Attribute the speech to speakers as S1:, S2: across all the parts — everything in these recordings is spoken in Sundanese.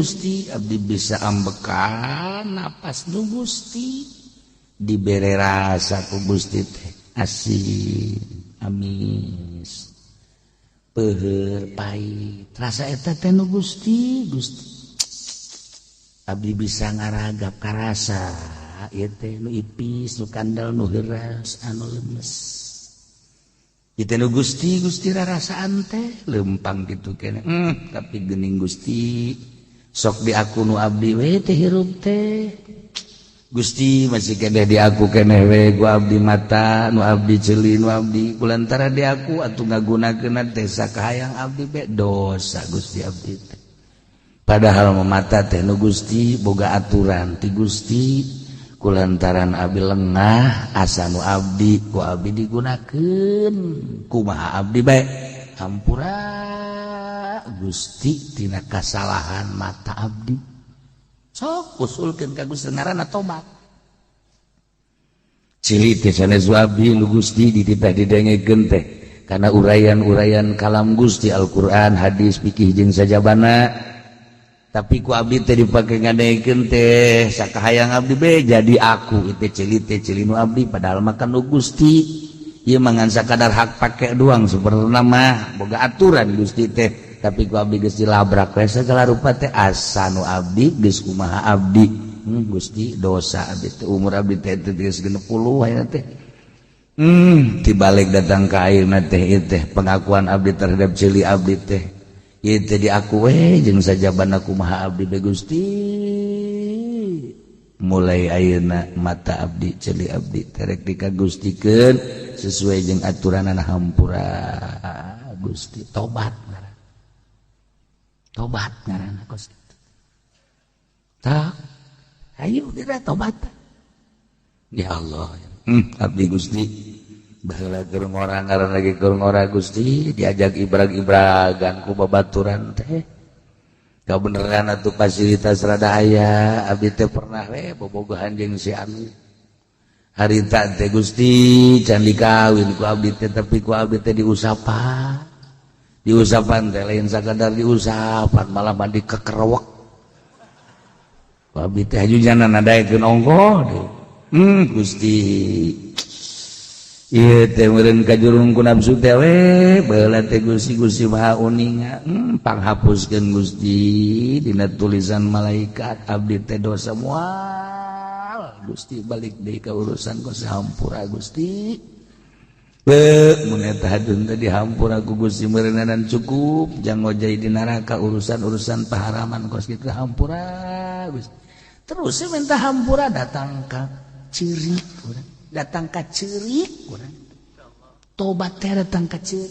S1: Gusti. Abdi bisa ambekan napas nu Gusti, dibere rasa ku Gusti teh asin, amis, peuheur, pahit. Rasa eta teh nu Gusti. Gusti, abdi bisa ngaragap karasa ieu teh nu ipis, nu kandel, nu heuras, anu lemes. Ieu nu Gusti. Gusti, rarasaan teh lempang gitu kene. Tapi geuning Gusti, sok di aku nu abdi we teh hirup teh. Gusti, masih keneh di aku keneh we ku abdi mata nu abdi, ceuli nu abdi. Kulantara di aku atuh ngagunakeun teh sakahayang abdi be, dosa Gusti abdi teh. Padahal mata teh nu Gusti, boga aturan ti Gusti. Kulantaran abdi lengah, asa nu abdi ku abdi digunakeun kumaha abdi bae. Hampura Gusti tina kasalahan mata abdi. Sok usulkeun ka Gusti, ngaranna tobat. Ceuli teh sanes abdi, nu Gusti. Dititah didengekeun teh karena uraian-uraian kalam Gusti, Al-Qur'an, hadis, fikih jeung sajabana. Tapi ku abdi teh dipake ngadengekeun teh sakahayang abdi be, jadi aku itu ceuli teh ceuli nu abdi, padahal mah kan nu Gusti. Ieu mah ngan sakadar hak pake doang. Sebenarnya mah boga aturan Gusti teh, tapi ku abdi geus dilabrak we segala rupa teh, asa nu abdi geus kumaha abdi. Gusti, dosa abdi teh. Umur abdi teh geus 60 ayeuna teh. Tibalik datang ka ayeuna teh, ieu teh pengakuan abdi terhadap ceuli abdi teh, ieu teh di aku we jeung sajabana kumaha abdi be. Gusti, mulai ayeuna mata abdi, ceuli abdi terek dikagustikeun sesuai jeung aturanana. Hampura Gusti. Tobat ngaranna, tobat ngaranna kos kitu. Tak ayo geura tobat. Ya Allah, abdi Gusti baheula keur ngora, ngaran lagi keur ngora Gusti, diajak ibrag-ibragan ku babaturan teh. Kabeneran atuh fasilitas rada aya, abdi teh pernah we bobogohan jeung si anu harita teh Gusti. Can dikawin ku abdi teh, tapi ku abdi teh diusapan. Diusapan teh lain sakadar diusapan, malah mandi kekerewek ku abdi teh, haju nadaekeun ongkoh deui. Gusti, ieu teh meureun kajurung ku nafsu teh we baheula teh. Gusti, Gusti Maha uninga. Panghapuskeun Gusti dina tulisan malaikat abdi teh dosa moal. Gusti, balik deui ka urusan ku, hampura Gusti. Be, mun eta hadun teh dihampura ku Gusti, meureunan cukup jang ngojay di neraka urusan-urusan paharaman kos kitu. Hampura Gusti. Terus saya minta hampura, datang ka ceurik urang, datang ka ceurik urang. Tobat teh datang ka ceurik.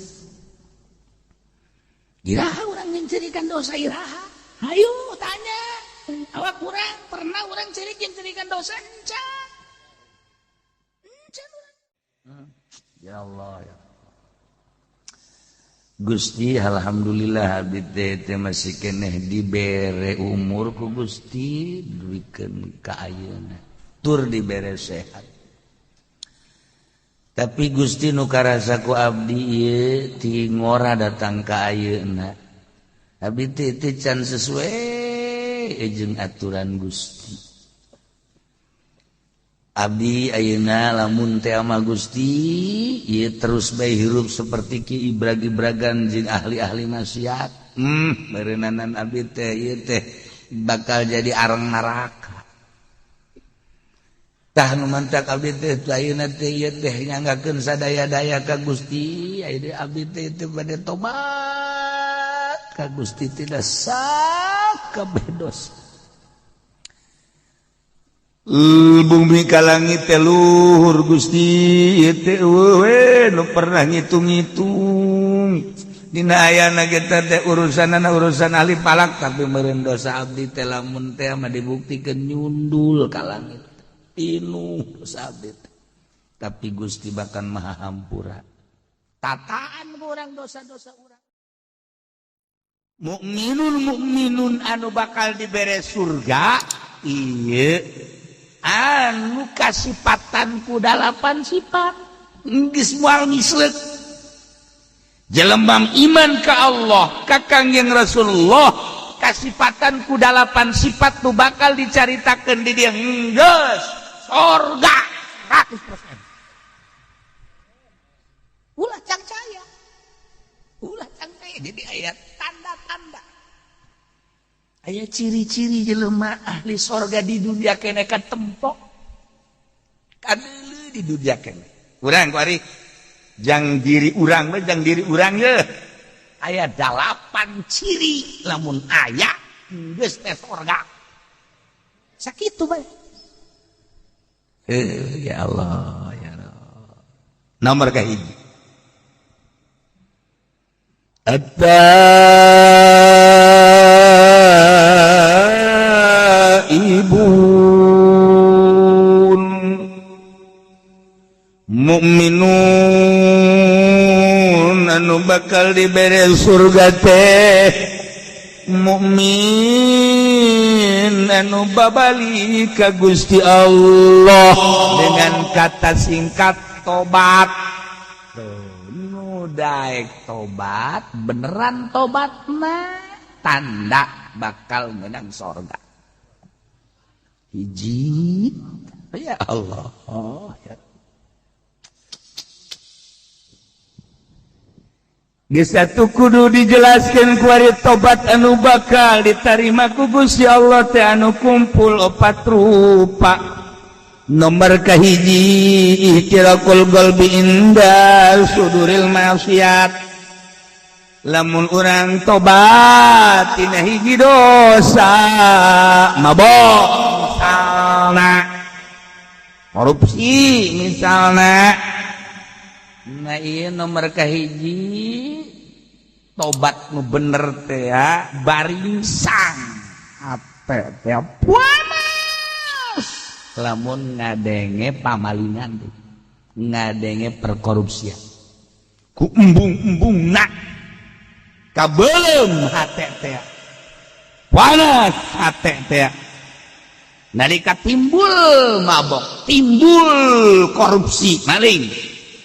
S1: Iraha urang nyencerikan dosa, iraha? Hayu tanya awak urang, pernah urang ceurik nyencerikan dosa? Encan, encan urang. Ya Allah, ya Gusti, alhamdulillah abdi teh masih keneh dibere umur ku Gusti duikeun ka ayeuna, tur dibere sehat. Tapi Gusti, nu karasa ku abdi ieu ti ngora datang ka ayeuna, abdi teh teh can sesuai jeung aturan Gusti. Abdi ayeuna lamun teh ama Gusti ieu terus bae hirup seperti ki ibrag-ibragan jeung ahli-ahli maksiat, meureunanan abdi teh ieu teh bakal jadi arang neraka. Tah, nu mantak abdi teh ayeuna teh ieu teh nyanggakeun sadaya-daya ka Gusti. Ayeuna abdi teh teu bade tobat ka Gusti, tidak sakabeh dosa. Bumi ka langit teh luhur Gusti, ieu teh eueuh we nu pernah ngitung-ngitung. Dina ayana kita teh urusanana urusan ahli falak, tapi meureun dosa abdi teh lamun teh mah dibuktikeun nyundul ka langit, pinuh dosa abdi teh. Tapi Gusti bahkan Maha Hampura, tataan urang dosa-dosa urang. Mukminun mukminun anu bakal dibere surga iya anu kasipatan ku dalapan sifat, geus moal ngisleuk. Jelema iman ka Allah, ka Kangjeng Rasulullah, Kasipatan ku 8 sifat nu bakal dicaritakeun di dieu geus sorga 100%. Ulah cangcaya. Ulah cangcaya, jadi aya tanda-tanda. Aya ciri-ciri jelema ahli sorga di dunia kene katempok. Kadeuleu di dunia kene. Urang kuari jang diri urang mah, jang diri urang ye. Aya 8 ciri lamun aya geus teh sorga. Sakitu bae. Ya Allah, ya Allah. Nomor kahiji. At-taibun mukminun anu bakal dibere surga teh mukmin anu babali ka Gusti Allah dengan kata singkat tobat. Nu daek tobat beneran tobatna tanda bakal menang sorga. Hiji, ya Allah, ya. Geus atuh kudu dijelaskeun kuari tobat anu bakal ditarima ku Gusti Allah teh anu kumpul opat rupa. Nomor kahiji ihtirakul qalbi inda suduril maksiat. Lamun urang tobat tina hiji dosa, mabok misalna, korupsi misalna. Nah iya nomor kahiji tobat nu bener teh ya baringsang hate teh panas lamun ngadenge pamalingan teh, ngadenge perkorupsian ku embung-embungna kabelem hate teh panas hate teh nalika timbul mabok, timbul korupsi maling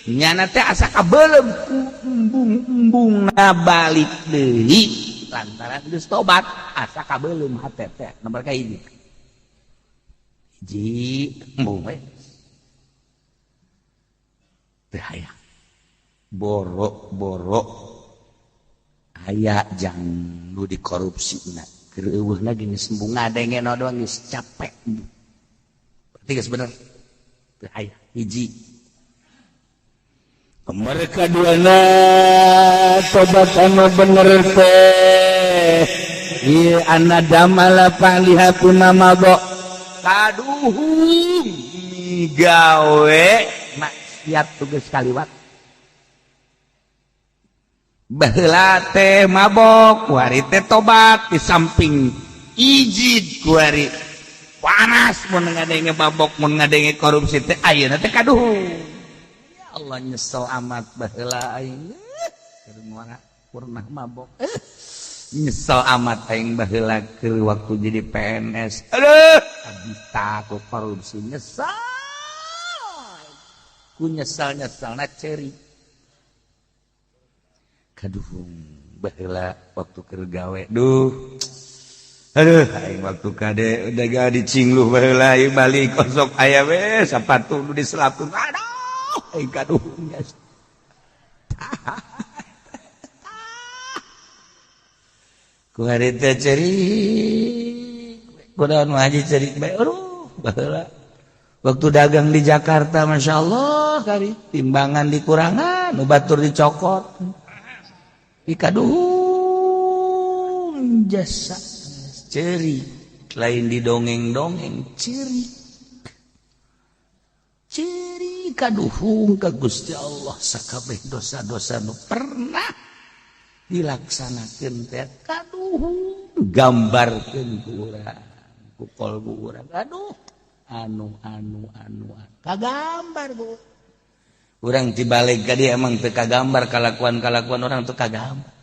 S1: nyana teh asa kabelem ku embung-embungna balik deui lantaran geus tobat asa kabelem hate teh. Nomor kahiji hiji embung we teu hayang borok-borok aya jang nu dikorupsina keur eueuhna geus embung ngadenge doang geus capek. Berarti geus bener teu hayang hiji. Mereka duana tobat anu bener teh ieu anadama la paliha puna mabok kaduhung migawe maksiat tugas kaliwat. Baheula teh mabok kuari teh tobat di samping ijid kuari panas mun ngadenge mabok mun ngadenge korupsi teh ayeuna teh kaduhung. Allah nyesel amat baheula aing keur pernah mabok. Nyesel amat aing baheula keur waktu jadi PNS. Aduh, kabita ku korupsi nyesel. Ku nyesel-nyeselna ceri. Kaduhung baheula waktu keur gawe. Duh. Aduh, aing waktu kade udah gak dicingluh baheula aing balik kosok aya we sapatu nu diselapkeun. Aduh. Aing kaduhung nya. Ku hari teh cerik, kunaon mah haji cerik bae. Aduh, baheula waktu dagang di Jakarta Masya Allah kali timbangan dikurangan, nu batur dicokot. Ikaduhung jasa cerik, lain didongeng-dongeng cerik. Ciri kaduhung ka Gusti Allah sakabeh dosa-dosa nu pernah dilaksanakeun teh kaduhung gambarkeun ku urang ku kolbu urang. Aduh, anu anu anu kagambar bu urang tibalik ka dia emang teu kagambar kalakuan-kalakuan orang teu kagambar.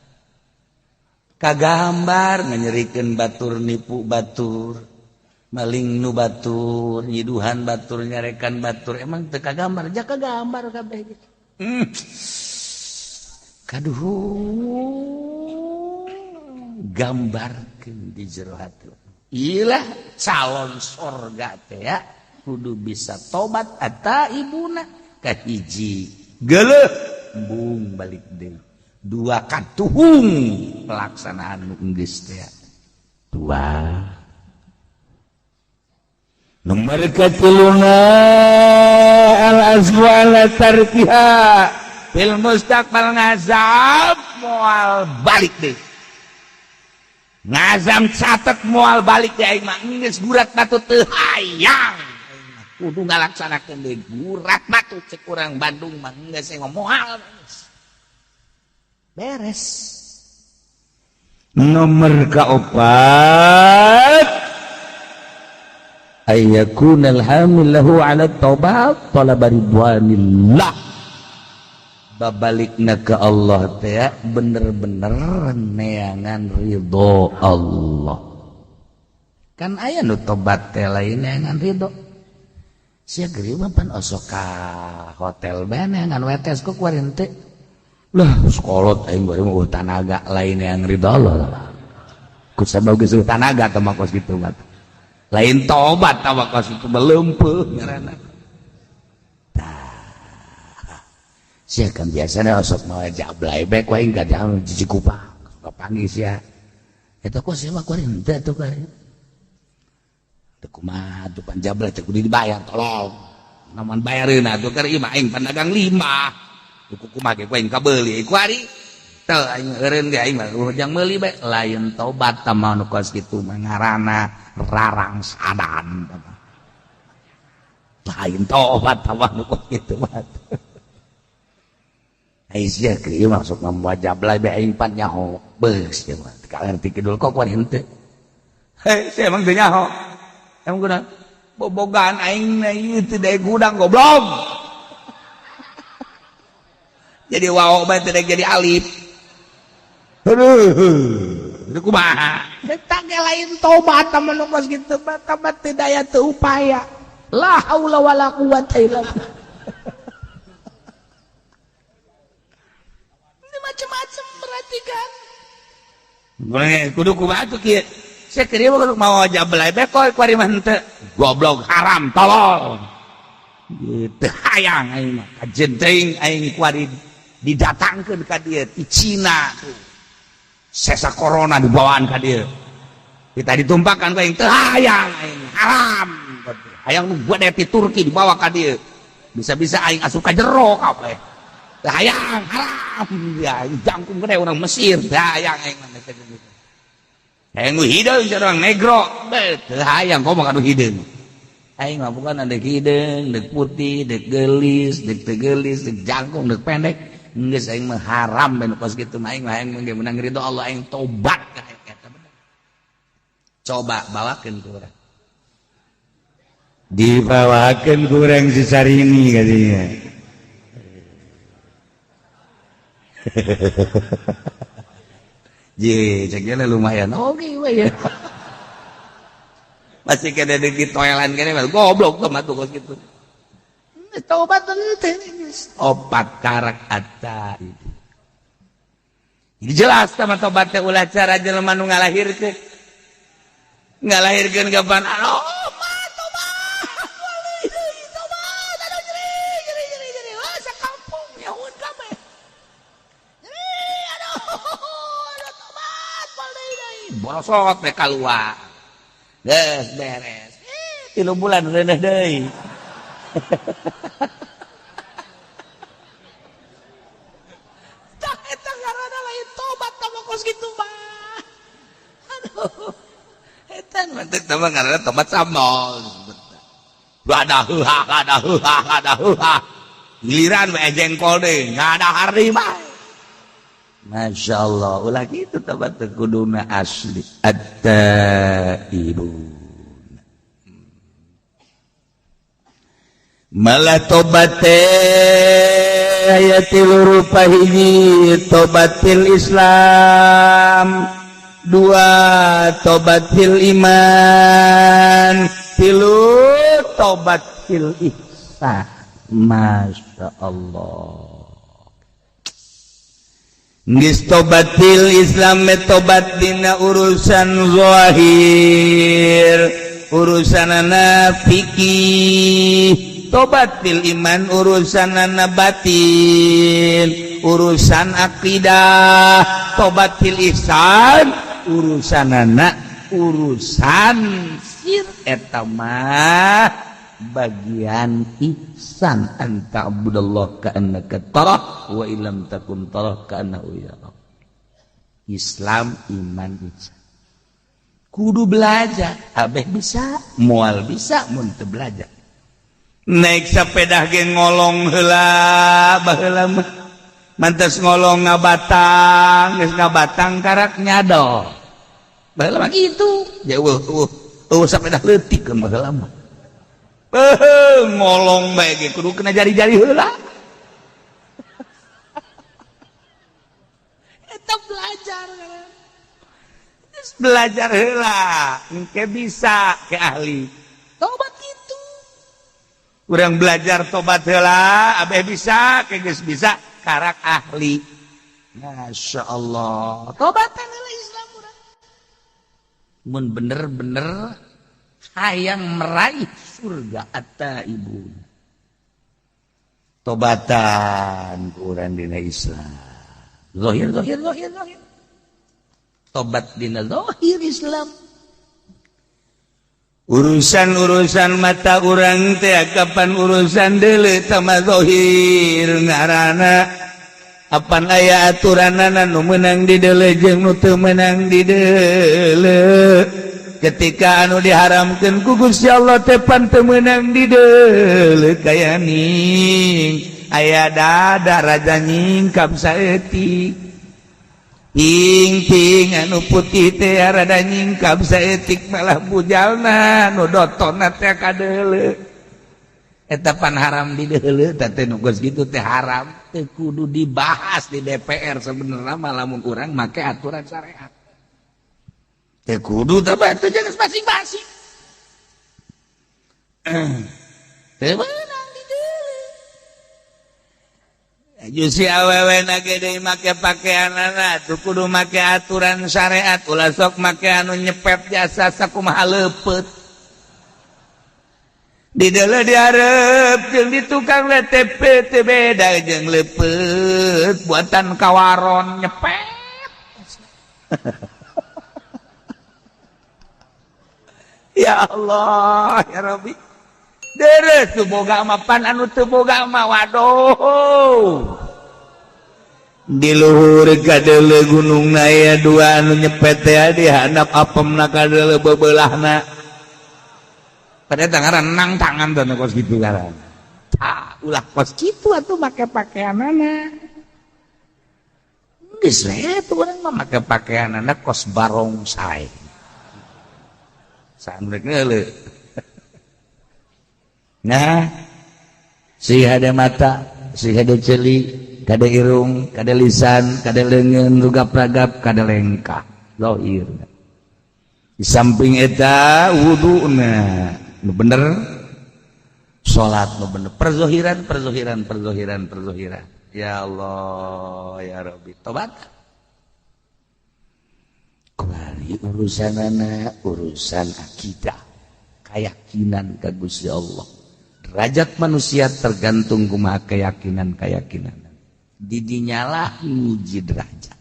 S1: Kagambar nganyerikeun batur nipu batur maling nu batur nyiduhan batur nyarekan batur emang teu kagambar ja kagambar kabeh gitu. Kaduhung Gambarkeun di jero hati. Ilah calon sorga teh ya kudu bisa tobat attaibuna. Kahiji geuleuh embung balik deui. Dua katuhung pelaksanaan nu geus teh. Dua. Nomor katiluna al-azmu ala tarkiha fil mustaqbal, ngazam moal balik deui. Ngazam catet moal balik deui aing mah geus gurat batu teu hayang. Kudu ngalaksanakeun deui gurat batu cek urang Bandung mah geus aing mah moal. Beres. Nomor kaopat ayyakunal hamil lahu ala taubat talaba ridwanillah. Babalikna ke Allah teh bener-bener neangan ridho Allah. Kan aya nu tobat teh lain neangan ridho. Sia geuri mah pan osok ka hotel bae neangan wetes kok kuari henteu. Lah sekolot aing bari mah tanaga lain neangan ridho Allah. Ku sabab geus tanaga teh mah kos kitu mah. Lain tobat tah kos kitu melempeuh ngaranna. Tah. Sia kan biasana osok mah jablay bae ku aing ka jam Cikupa. Kapanggih sia. Eta kok sia mah kuari henteu atuh kuari. Teu kumaha tuh pan jablay teh kudu dibayar tolong. Namun bayareun atuh keur ieu mah aing pan dagang limbah. Ku kumaha ge ku aing kabeuli kuari. Teu aing eureun ge aing mah jang meuli bae. Lain tobat tah mah nu kos kitu mah ngaranna rarang sadan. Lain tobat tah mah nu kos kitu mah. Ai sia keur ieu masuk mamua jablay bae aing pan nyaho. Beus ieu mah teu ngerti kidul kok kuari henteu. Hei, sia emang teu nyaho. Emang guna bobogaan aing na ieu teu daek gudang goblok. Jadi waw bae teu daek jadi alif. Aduh, itu kumaha? Eta ge lain tobat mah nu kos kitu mah, tobat teu daya teu upaya. La haula wala quwata illa billah. Ini macam-macam berarti kan. Kudu kumaha tuh kieu? Saya kira mah mau jablay bae kok kuari mah henteu. Goblok haram tolol. Gitu hayang aing mah kajen teuing aing kuari didatangkeun ka dieu ti Cina tuh. Sesa corona dibawaan ka dieu. Kita ditumpahkan ku aing teu hayang aing haram. Hayang nu gede ti Turki dibawa ka dieu. Bisa-bisa aing asup ka jero kabeh. Teu hayang haram. Ya jangkung gede urang Mesir teu hayang aing mah. Hayang nu hideung urang negro. Teu hayang komo ka nu hideung. Aing mah bukan ada hideung, deuk putih, deuk geulis, deuk teu geulis, deuk jangkung, deuk pendek. Geus aing mah haram ben kos kitu mah aing mah hayang ge menang ridho Allah aing tobat ka eta bener. Coba bawakeun ku urang.
S2: Dibawakeun ku urang si Sarini katanya.
S1: Je, ceknya lumayan. Oke, we ya. Masih kena di toilan kene mah goblok tuh mah kos kitu. Tobat henteu geus. Opat karak atta. Jadi jelas sama tobat teh ulah cara jelema nu ngalahirkeun. Ngalahirkeun kapan? Aduh, mah tobat. Tobat. Aduh nyeri nyeri nyeri nyeri. Wah, sakampung nyaun kabeh. Nyeri aduh. Aduh tobat moal deui deui. Borosot we kaluar. Geus beres. 3 bulan reuneuh deui. Tah eta ngaranna lain tobat tah mah kos kitu mah. Aduh. Eta mah teh mah ngaranna tobat sambal. Ada heuha, ada heuha, ada heuha. Giliran we jengkol deui, ngadahar deui bae. Masya Allah, ulah kitu tobat teh kuduna asli. At-taibun.
S2: Malah tobat teh aya tilu rupa, hiji tobatil Islam, dua tobatil iman, tilu tobatil ihsan.
S1: Masya Allah.
S2: Geus tobatil Islam tobat dina urusan zahir, urusanana fikih. Tobatil iman urusanana batin, urusan akidah. Tobatil ihsan urusanana urusan sir, eta mah bagian ihsan, an ta'budallah ka'annaka tarah wa illam takun tarah ka'annahu yarak. Islam, iman, ihsan kudu belajar. Abeh bisa moal bisa mun teu belajar. Naik sepeda ge ngolong heula. Baheula mah mantas ngolong ngabatang, geus ngabatang karak nyadol. Baheula mah kitu. Jauh eueuh eueuh sepeda leutik kan baheula mah. Ngolong bae ge kudu kena jari-jari heula. Eta belajar. Geus belajar heula, engke bisa ke ahli. Tobat itu. Urang belajar tobat heula, abeh bisa, ke geus bisa karak ahli. Masya Allah. Tobatan heula Islam urang. Mun bener-bener hayang meraih surga atta ibu, tobatan kurang dina Islam zahir, zahir, zahir, zahir. Tobat dina zahir Islam. Urusan-urusan mata urang teh kapan urusan deuleu tama zahir ngaranna. Apan aya aturanana nu meunang di deuleu jeung nu teu meunang di deuleu. Ketika anu diharamkan ku Gusti Allah teh pan teu meunang di deuleu, kaya ning aya dada raja nyingkap saeutik, ting anu putih teh rada nyingkap saeutik, malah bujalna nu dotonna teh kadeuleu. Eta pan haram di deuleu. Teh nu geus kitu teh haram, teu kudu dibahas di DPR sebenarnya mah lamun urang make aturan syariat. Teu kudu teh, teu jangan masing-masing. Teu meunang di deuleu. Si awewe na ge deui make pakaianana tuh kudu make aturan syariat. Ulah sok make anu nyepet jasa sakumaha leupeut. Di deuleu dihareup jeung di tukang LTP teu beda jeung leupeut buatan kawaron nyepet. Ya Allah ya Rabbi. Deres tuh boga mah pan anu teu boga mah waduh. Di luhur kadeuleu gunung aya dua anu nyepet teh di handap apemna kadeuleu bebeulahna. Pada tangan nang tangan tuh kos kitu ngaran. Tah ulah kos kitu atuh make pakaianana. Geus we atuh urang mah make pakaianana kos barongsai. Saha rek ngeuleuh. Nah, si ada mata, si ada ceuli, kada irung, kada lisan, kada leungeun, rugap-ragap, kada lengkah. Zahir. Di samping eta wuduna nu bener, salat nu bener, perzohiran, perzohiran, perzohiran, perzohiran. Ya Allah, ya Rabbi, tobat. Kembali urusanana urusan akidah, keyakinan ka Gusti Allah. Derajat manusia tergantung kumaha keyakinan-keyakinan. Didinyalah nguji derajat.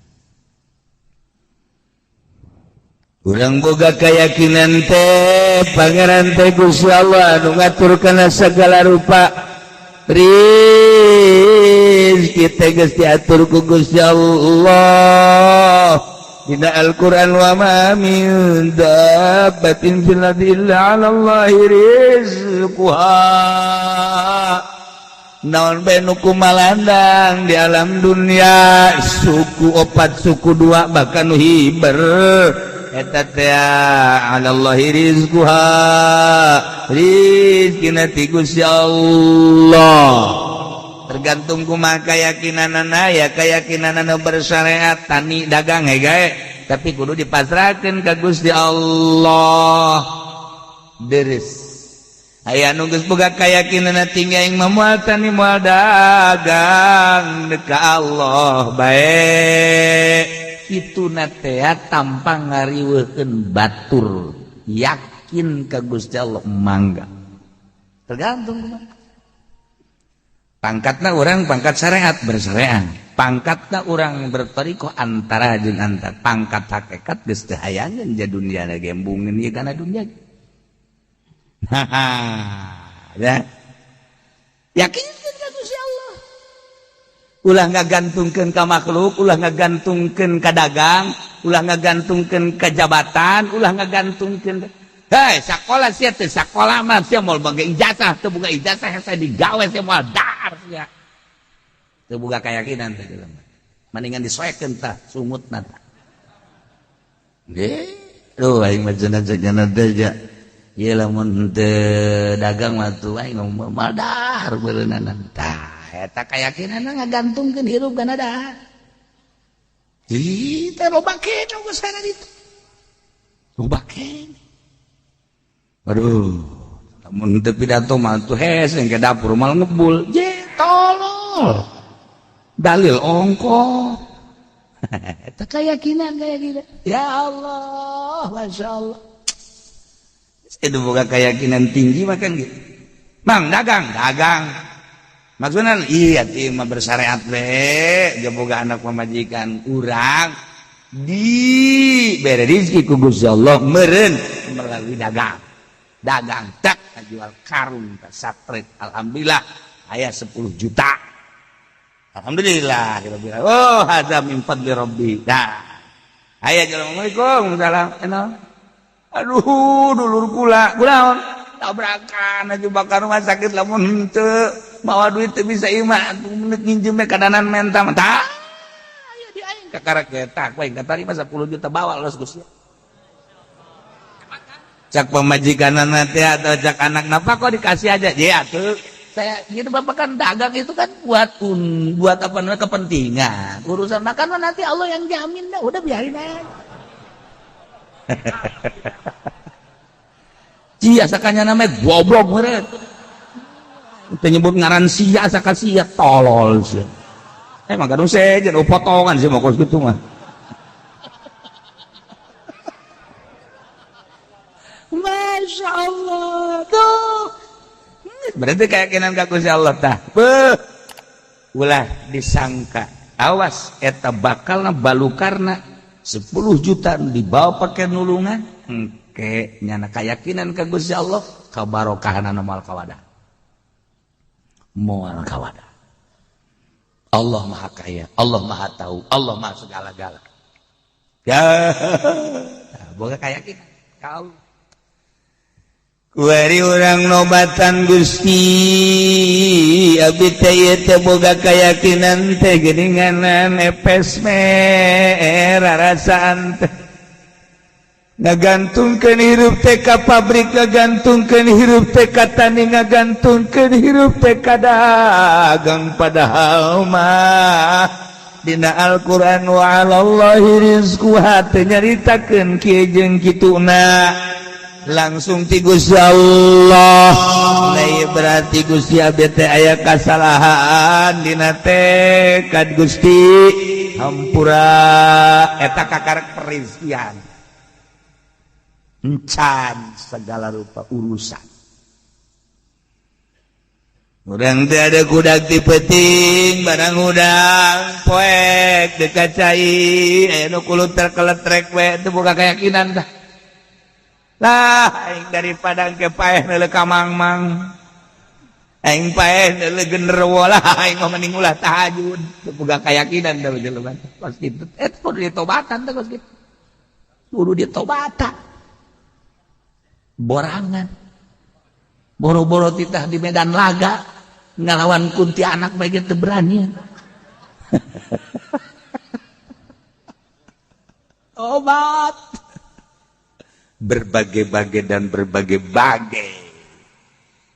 S2: Urang boga keyakinan teh Pangeran teh Gusti Allah anu ngatur kana segala rupa. Rizki teh geus diatur ku Gusti Allah. Dina Al-Qur'an wa ma min dabbatin fil ardi illa 'ala Allahi rizquha. Naon bae nu kumalandang di alam dunia, suku opat suku dua bahkan nu hiber eta teh 'ala Allahi rizquha, rizkina ti Gusti Allah. Tergantung kumaha keyakinanana ya, keyakinanana bersyariat tani dagang gae, tapi kudu dipasrahkeun ka Gusti Allah. Deres. Aya nu geus boga keyakinan tinggi, aing mah moal tani, moal dagang, dek ka Allah bae. Kitu na teh tampang ngariweuhkeun batur yakin ka Gusti Allah. Mangga, tergantung kumaha pangkatna. Urang pangkat syariat, bersyariat. Pangkatna urang bertorikoh, antara jeung antar. Pangkat hakikat geus teu hayangeun ja dunia gembungeun ieu kana dunia. Haha, ya, yakin ka Gusti Allah, ulah ngagantungkeun ka makhluk, ulah ngagantungkeun ka dagang, ulah ngagantungkeun ka jabatan, ulah ngagantungkeun. Hei, sekolah sia teh, sekolah mah sia moal boga ijazah, teu boga ijazah saya digawe sia moal dahar sia. Teu boga keyakinan teh jelema. Mendingan disoekeun tah sungutna tah. Nggih. Duh, aing mah cenah cenah teh ja. Ieu lamun teu dagang mah tuh aing moal dahar beureunanan. Tah, eta keyakinanna ngagantungkeun hirup kana dahar. Ih, teh loba keneh geus kana ditu. Loba keneh. Aduh, lamun teu pidato mah tuh hese ke dapur mal ngebul. Je, tolol. Dalil ongko. Eta keyakinan keyakinan. Ya Allah, Masya Allah. Itu boga keyakinan tinggi mah kan gitu. Bang, dagang, dagang. Maksudnya iya ti mah bersyariat we, dia boga anak pamajikan urang di bere rezeki ku Gusti Allah meureun melalui dagang. Dagang tak jual karung satret, alhamdulillah aya 10 juta, alhamdulillah. Oh, hadza min fadli rabbi. Dah aya, assalamualaikum, salam. Aduh, dulur kula kunaon, tabrakan aja bakar rumah sakit, lamun henteu mawa duit teu bisa imah menit nginjem kadanan menta tah aya di aing kakara eta ku aing katarima 10 juta, bawa los Gusti. Cak pemajikan nanti atau cak anak napa, kok dikasih aja ya tuh saya gitu. Bapak kan dagang itu kan buat buat apa namanya, kepentingan urusan makan mah nanti Allah yang jamin dah, udah biarin aja. Cia sakanya namanya goblok meureun. Teu nyebut ngaran sia saka sia tolol sia. Emang kadung sejen potongan sih mau kos gitu mah. Masya Allah tuh. Berarti keyakinan ka Gusti Allah tah. Beuh. Ulah disangka. Awas eta bakalna balukarna 10 juta dibawa pakai nulungan. Engke nyana keyakinan ka Gusti Allah kabarokahanana moal kawadah. Moal kawadah. Allah Maha Kaya, Allah Maha Tahu, Allah Maha segala-gala. Ya, boga keyakinan ka Allah. Kuari urang nobatan Gusti, abdi teh ieu teh boga keyakinan teh geuninganan epes merarasaan teh ngagantungkeun hirup teh ka pabrik, ngagantungkeun hirup teh ka tani, ngagantungkeun hirup teh ka dagang, padahal mah dina Al-Qur'an wa 'alallahi rizquha teh nyaritakeun kieu jeung kituna langsung ti Gusti Allah. Nah, berarti Gusti abdi teh aya kasalahan dina tekad, Gusti hampura. Eta kakarek perizkian encan segala rupa urusan. Urang teh ada kudak ti peuting barang hudang poek dekat cai aya nu kuluter keletrek we, teu boga keyakinan tah. Lah aing daripada ke paeh neuleuh ka mang-mang, aing paeh neuleuh genderuwo lah, aing mah mending ulah tahajud. Teu boga keyakinan teh jelema kos kitu. Eta kudu ditobatan teh kos kitu, kudu ditobatan. Borangan boro-boro titah di medan laga ngalawan kuntianak bae teu berani. Tobat berbagai-bagai dan berbagai-bagai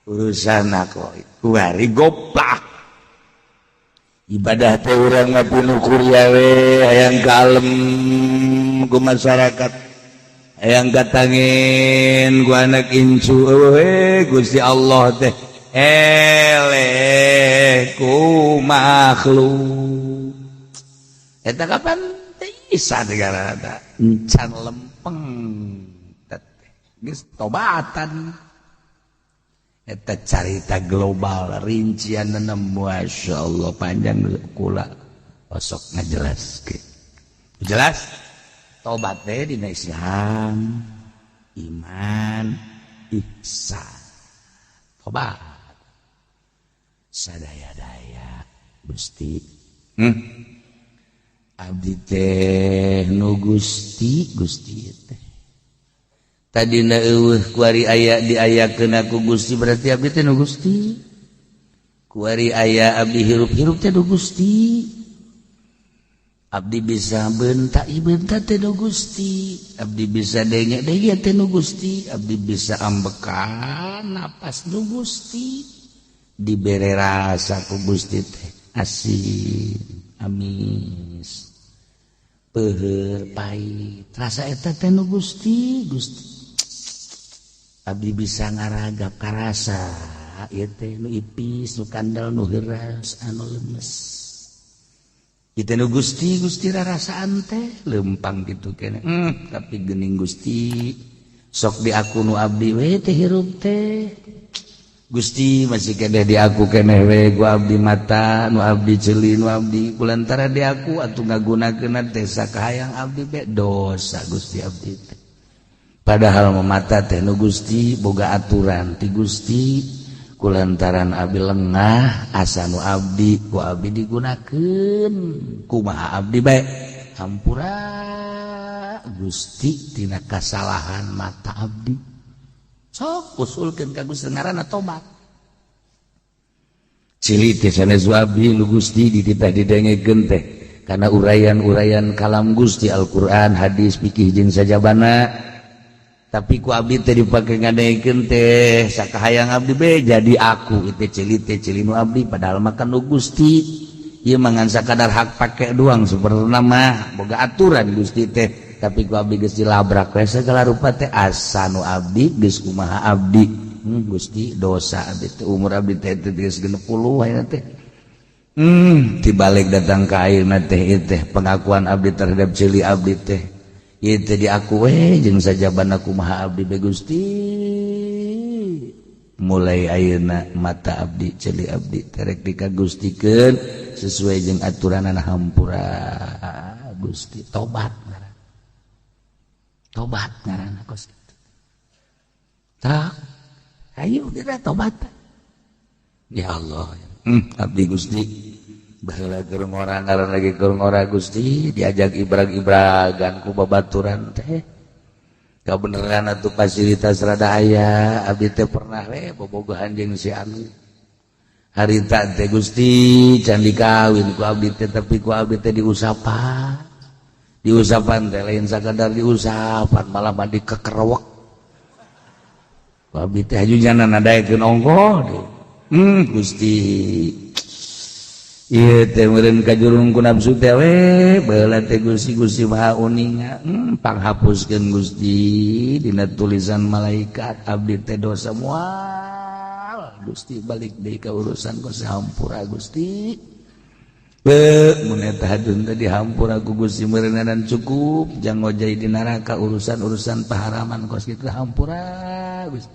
S2: urusan aku kuari goplak ibadah teh urang mah pinuh kuria we, hayang kalem ku masyarakat. Hayang katangin ku anak incu, eueuh Gusti Allah teh eleh ku makhluk. Eta kapan teh isa negara eta encan lempeng geus tobatan. Eta carita global rincian, Masya Allah, panjang, kula osok ngajelaskeun jelas. Tobat teh dina Islam, iman, ihsan, tobat sadaya-daya. Gusti, Abdi teh nu Gusti, Gusti teh tadina eueuh, kuari aya diayakeun ku Gusti, berarti abdi teh nu Gusti. Kuari aya abdi hirup-hirup teh nu Gusti. Abdi bisa bentak bentak teh nu Gusti. Abdi bisa denge denge teh nu Gusti. Abdi bisa ambekan napas nu Gusti. Dibere rasa ku Gusti teh asin, amis, peuheur, pahit, rasa eta teh nu Gusti. Gusti, abdi bisa ngaragap karasa ieu teh nu ipis, nu kandel, nu heuras, anu lemes. Ieu teh nu Gusti. Gusti, rarasaan teh lempang kitu keneh, tapi geuning Gusti sok di aku nu abdi we teh hirup teh. Gusti, masih keneh di aku keneh we ku abdi mata nu abdi, ceuli nu abdi. Kulantara di aku atuh ngagunakeun teh sakahayang abdi be dosa. Gusti, abdi teh padahal mata teh nu Gusti, boga aturan ti Gusti. Kulantaran abdi lengah, asa nu abdi ku abdi digunakeun kumaha abdi bae. Hampura Gusti tina kasalahan mata abdi. Sok usulkeun ka Gusti, ngaranna tobat. Ceuli teh sanes abdi, nu Gusti, dititah didengekeun teh karena uraian-uraian kalam Gusti, Al-Qur'an, hadis, fikih jeung sajabana, tapi ku abdi teh dipake ngadengekeun teh sakahayang abdi be jadi aku itu ceuli teh ceuli nu abdi, padahal makan nu Gusti. Ieu mangan sakadar hak pake doang. Sebenarnya mah boga aturan Gusti teh, tapi ku abdi geus dilabrak we segala rupa teh, asa nu abdi geus kumaha abdi. Gusti, dosa abdi teh, umur abdi teh geus 60 ayeuna teh. Tibalik datang ka ayeuna teh, ieu teh pengakuan abdi terhadap ceuli abdi teh, ieu teh diaku we jeung sajabana kumaha abdi be. Gusti, mulai ayeuna mata abdi, ceuli abdi terek dikagustikeun sesuai jeung aturanana. Hampura Gusti. Tobat ngaranna, tobat ngaranna kos kitu. Tak ayo kita tobat. Ya Allah, abdi Gusti baheula keur ngora, ngaran lagi keur ngora Gusti, diajak ibrag-ibragan ku babaturan teh. Kabeneran atuh fasilitas rada aya, abdi teh pernah we bobogohan jeung si anu harita teh Gusti, can dikawin ku abdi teh, tapi ku abdi teh diusapan. Diusapan teh lain sakadar diusapan, malah mah dikekerewek ku abdi teh, haju jana nadaekeun ongkoh. Gusti, ieu teh meureun kajurung ku nafsu teh we baheula teh. Gusti, Gusti Maha uninga, panghapuskeun Gusti dina tulisan malaikat abdi teh dosa moal. Gusti, balik deui ka urusan ku, hampura Gusti. Be mun eta hadun teh dihampura ku Gusti meureunan cukup jang ngojay di neraka urusan-urusan paharaman kos kitu. Hampura Gusti.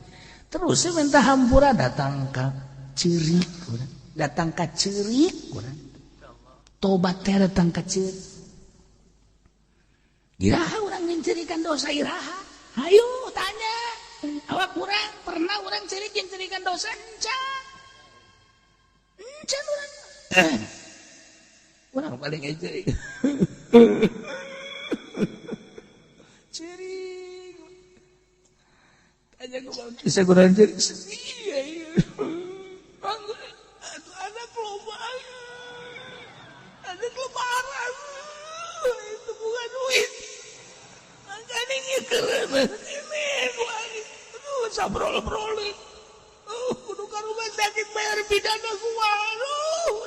S2: Terus saya minta hampura, datang ka ceurik urang, datang ka ceurik urang. Tobat teh datang ka ceurik. Iraha urang ngencerikan dosa, iraha? Hayu tanya awak urang, pernah urang ceurik ngencerikan dosa? Encan, encan urang. Urang paling ceurik ceurik. Tanya ku bisa kurang ceurik, sedih ya. Anak loba, anak lebaran itu bukan duit, makanya keren ini. Aduh, sabrol-brolin, kudu ka rumah sakit bayar pidana gua. Aduh,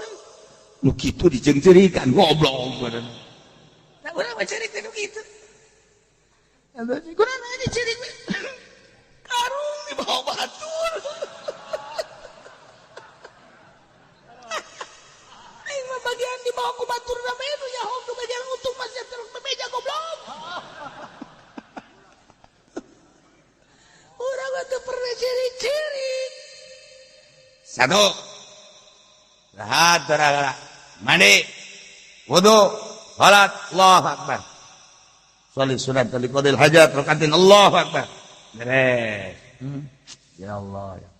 S2: nu kitu dijengcerikan, goblok. Nah, urang mah ceurik teh nu kitu.
S1: Kunaon aja ciri karung dibawa batur. Aing mah bagian dibawa ku batur na bae nu nyaho nu bagian untung mah sia terus bebeja goblok. Urang mah teu pernah ciri-ciri. Satu. Rahat bara mandi. Wudu, salat, Allahu akbar. Sholli sunat liqadil hajat rakaatin Allahu akbar. Beres. Ya Allah ya.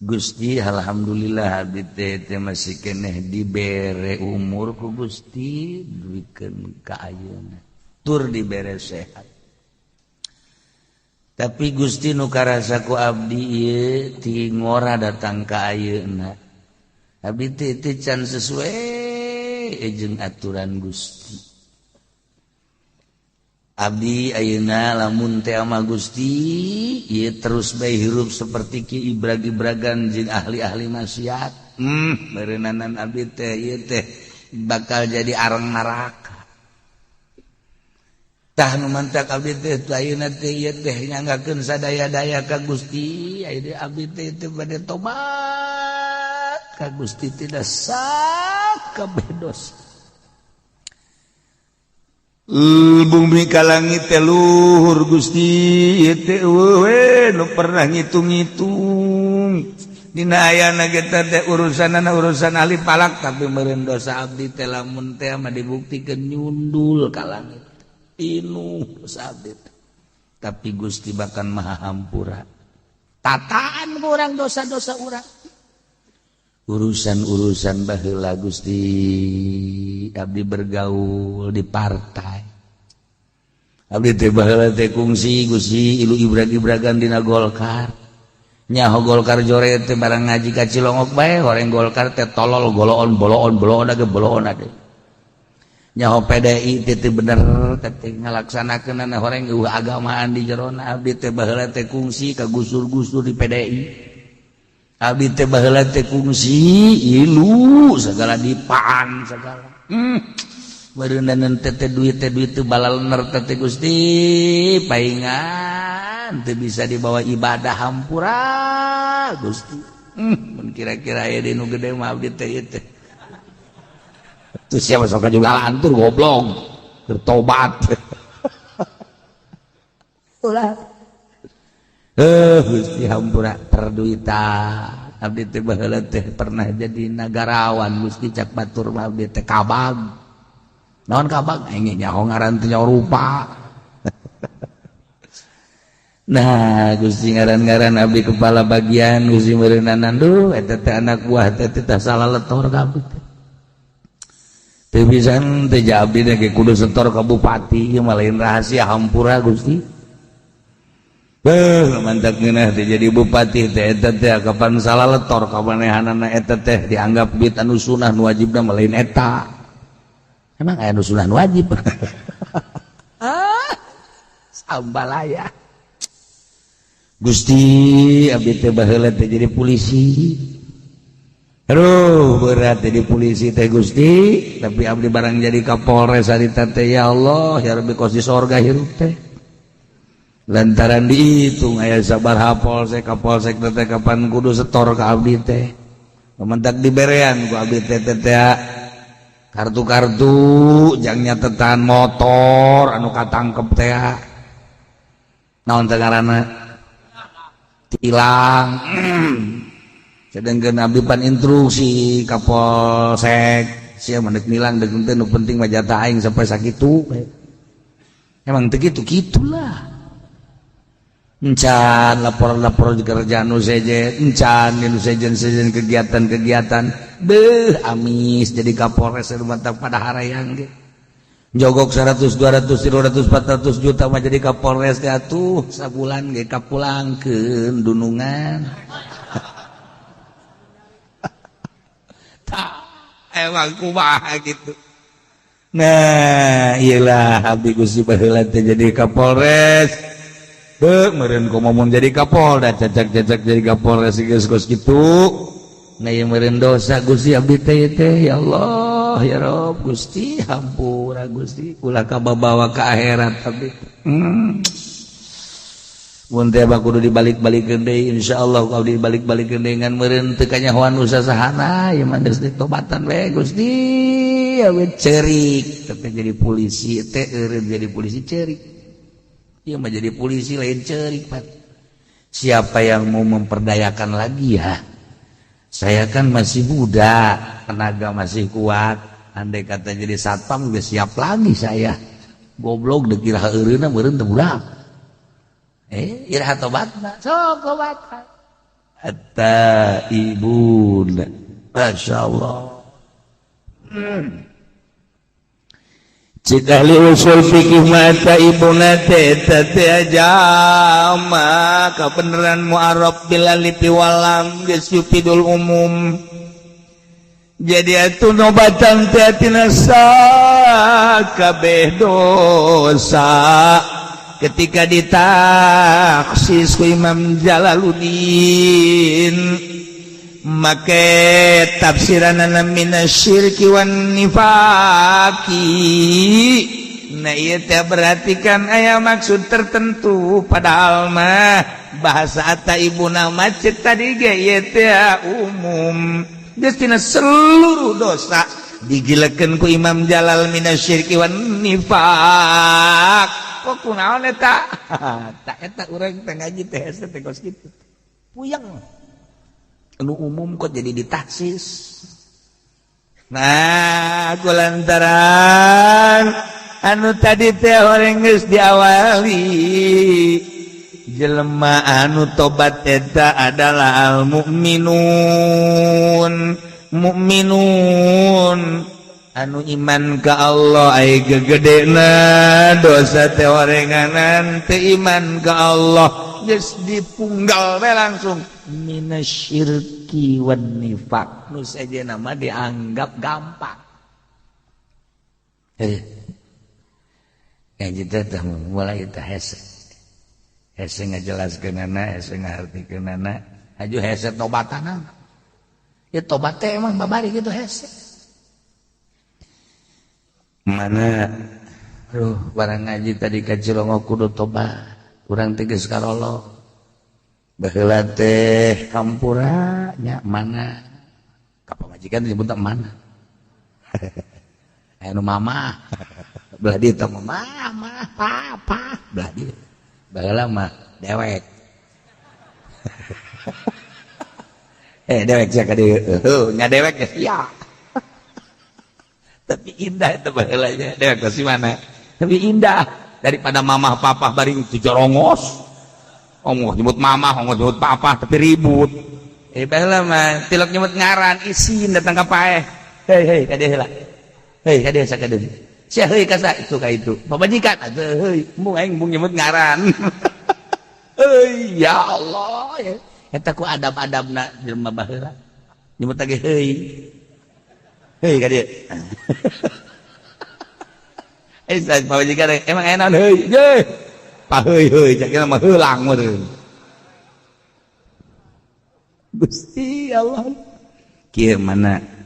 S1: Gusti alhamdulillah abdi teh masih keneh dibere umur ku Gusti duikeun ka ayeuna. Tur dibere sehat. Tapi Gusti nu karasa ku abdi ieu ti ngora datang ka ayeuna. Abdi teh can sesuai jeung aturan Gusti. Abdi ayeuna lamun teh ama Gusti ieu terus bae hirup seperti ki ibrag-ibragan jeung ahli-ahli maksiat. Meureunana abdi teh ieu teh bakal jadi arang neraka. Tah nu mantak abdi teh ayeuna teh ieu teh nyanggakeun sadaya-daya ka Gusti, ayeuna abdi teh teu bade tobat ka Gusti tidak sakabeh dosa. Bumi ka langit teh luhur Gusti ieu teh eueuh nu pernah ngitung-ngitung. Dina ayana ge teh urusanana urusan ahli palak tapi meureun dosa abdi teh lamun teh mah dibuktikeun nyundul ka langit. Pinuh dosa abdi teh. Tapi Gusti bahkan maha hampura. Tataan urang dosa-dosa urang. Urusan-urusan baheula Gusti abdi bergaul di partai. Abdi teh baheula teh kungsi Gusti ilu ibrag-ibragan dina Golkar. Nyaho Golkar jore teh barang ngaji ka Cilongok bae horeng Golkar teh tolol goloon boloon boloon age boloon age. Nyaho PDI teh teu bener teh ngalaksanakeunana horeng eueuh agamaan di jerona. Abdi teh baheula teh kungsi ka gusur-gusur di PDI. Abdi teh baheula teh kungsi ilu segala dipaan segala. Bareunanan teh duit teh balalener teh Gusti paingan teu bisa dibawa ibadah hampura Gusti. Mun kira-kira aya di nu gede mah abdi teh ieu teh. Tuh siapa sok juga lantur goblok bertobat. Ulah. Gusti hampura perduitan. Abdi teh baheula teh pernah jadi nagarawan Gusti cak batur mah abdi teh kabag. Naon kabag? Aing nyaho ngaran teh nyaho rupa. Nah, Gusti ngaran-ngaran abdi kepala bagian Gusti meureunanan duh eta teh anak buah teh teh salah letor ka abdi teh. Teu bisa teh abdi teh kudu setor ka bupati ieu mah lain rahasia hampura Gusti. Beuh mantak ngeunah teh jadi bupati teh eta teh kapan salah letor ka manehanana eta teh dianggap duit anu sunah nu wajibna mah lain eta. Emang aya nu sunah nu wajib. Ah, sambalaya. Gusti abdi teh baheula teh jadi polisi. Aduh berat jadi polisi teh Gusti, tapi abdi barang jadi Kapolres harita teh ya Allah ya Rabbi kos di sorga hirup teh. Lantaran dihitung aya sabaraha polsek kapolsek teh kapan kudu setor ka abdi teh. Mentak diberean ku abdi teh teh kartu-kartu jang nyatetan motor anu katangkep teh. Naon teh ngaranna? Tilang. Sedangkan abdi pan instruksi kapolsek sia mah deuk nilang deuk teu nu penting mah jatah aing sampai sakitu. Emang teu kitu kitulah. Encan lapor-lapor di kerjaan nu sejen, encan nu sejen-sejen kegiatan-kegiatan. Beuh amis jadi Kapolres mantap pada harayang ge. Jogok 100, 200, 300, 400 juta mah jadi Kapolres teh atuh sabulan ge kapulangkeun dunungan. Tah emang kumaha gitu. Nah, iyalah abdi Gusti baheula teh jadi Kapolres. Beuh meureun komo mun jadi Kapolda cacak-cacak jadi Kapolres geus kos kitu. Nah ieu meureun dosa Gusti abdi teh teh ya Allah ya Rabb Gusti hampura. Hampura Gusti, ulah kababawa ke akhirat tapi Mun teh kudu dibalik-balikeun deui, insyaallah kau dibalik-balikeun deui, ngan meureun teu kanyahoan usahana ieu mah, geus ditobatan we Gusti. Ya we cerik, tapi jadi polisi teh eureun, jadi polisi cerik. Ieu mah jadi polisi lain cerik, Pak. Siapa yang mau memperdayakan lagi ya? Saya kan masih muda, tenaga masih kuat. Andai kata jadi satpam geus siap lagi saya. Goblok, dikira eureunna meureun teu budak. Eh, iraha tobatna? Sok tobat. At-taibun. Masya Allah.
S2: Cik ahli usul fikih mah taibuna teh teh jama kabeneran mu'arraf bil alif wal lam geus yufidul umum. Jadi atuh nobatan teh tina sakabeh dosa. Ketika ditakhsis ku Imam Jalaluddin make tafsiranana minasyirki wan nifaqi. Nah, ieu teh berarti kan aya maksud tertentu, padahal mah bahasa at-taibuna macet tadi ge ieu teh umum, geus tina seluruh dosa digilekeun ku Imam Jalal minasyirki wan nifaq. Kok kunaon eta? Tak eta urang teh ngaji teh hese teh kos kitu, puyeng. Anu umum kok jadi ditakhsis? Nah, kulantaran anu tadi teh orang geus diawali jelema anu tobat eta adalah al mukminun, mukminun anu iman ka Allah. Ai gegedena dosa teh orenganan teu iman ka Allah, geus dipunggal we langsung minasyirki wan nifaq. Nu sejenna mah dianggap gampang. Eh, ngaji teh mulai teh hese hese ngajelaskeunana, hese ngahartikeunana, haju hese tobatana. Ya, tobat teh emang babari gitu hese. Mana, aduh, barang ngaji tadi ka Cilongok kudu tobat urang teh, geus karolo baheula teh hampura nya. Mana ka pamajikan disebut mana, aya nu mama belah dieu teh, mama, papa belah dieu. Baheula mah dewek, eh dewek sia ka dieu nya, dewek ya sia. Tapi indah itu baheulanya, dewek pasti mana, tapi indah daripada mamah papa bari jorongos, ongkoh nyebut mamah, ongkoh nyebut papa, tapi ribut. Eh, baheula mah tilok nyebut ngaran isin datang ka paeh. Hei, hei, ka dieu heula, hei, ka dieu, sakeudeung sia, heuy ka itu, ka itu pamajikan atuh, heuy, embung aing, embung nyebut ngaran. Heuy, ya Allah ya. Eta ku adab-adabna jelema baheula nyebut lagi, heuy, heuy, ka dieu. Eh, pamajikan emang enak, heuy ye pa, heuy, heuy, cak mah heulang meureun. Gusti Allah, kieu mana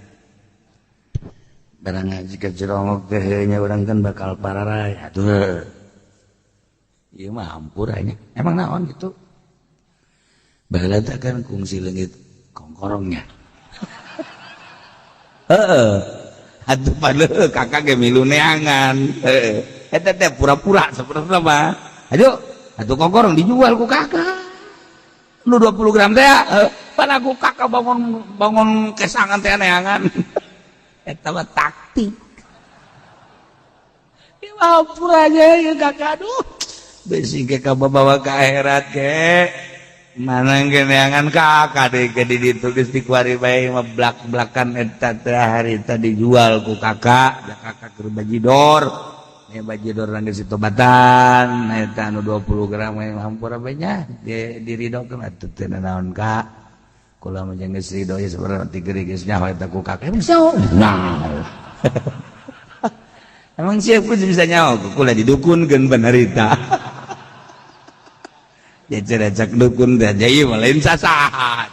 S2: barang ngaji ke Cilongok teh nya, urang kan bakal pararaya atuh. Ieu mah hampura nya, emang naon gitu. Baheula teh kan kungsi leungit kongkorongnya. Heeh. Atuh pada kakak ge milu neangan. Heeh. Eta teh pura-pura sebenarnya mah. Ayo, atuh kongkorong dijual ku kakak. Nu 20 gram teh, pan aku kakak bangun bangun kesangan teh neangan. Eta mah taktik. Ieu mah hampura aja ya kakak, aduh. Besi ke bawa ke akhirat ke. Mana neangan kakak deh ke di ditu geus dikuari bae mah blak-blakan. Eta teh harita dijual ku kakak, da kakak keur bajidor. Nya bajidor geus ditobatan eta anu 20 gram mah hampura bae nya diridokeun atuh, teu naon kak. Kula mah geus ridho ya, sebenarnya tigeri geus nyaho eta ku kakak. Emang nyaho? Nah. Emang siapa bisa nyaho? Kula didukunkeun bener eta. Cek dukun teh jadi mah lain sasaha.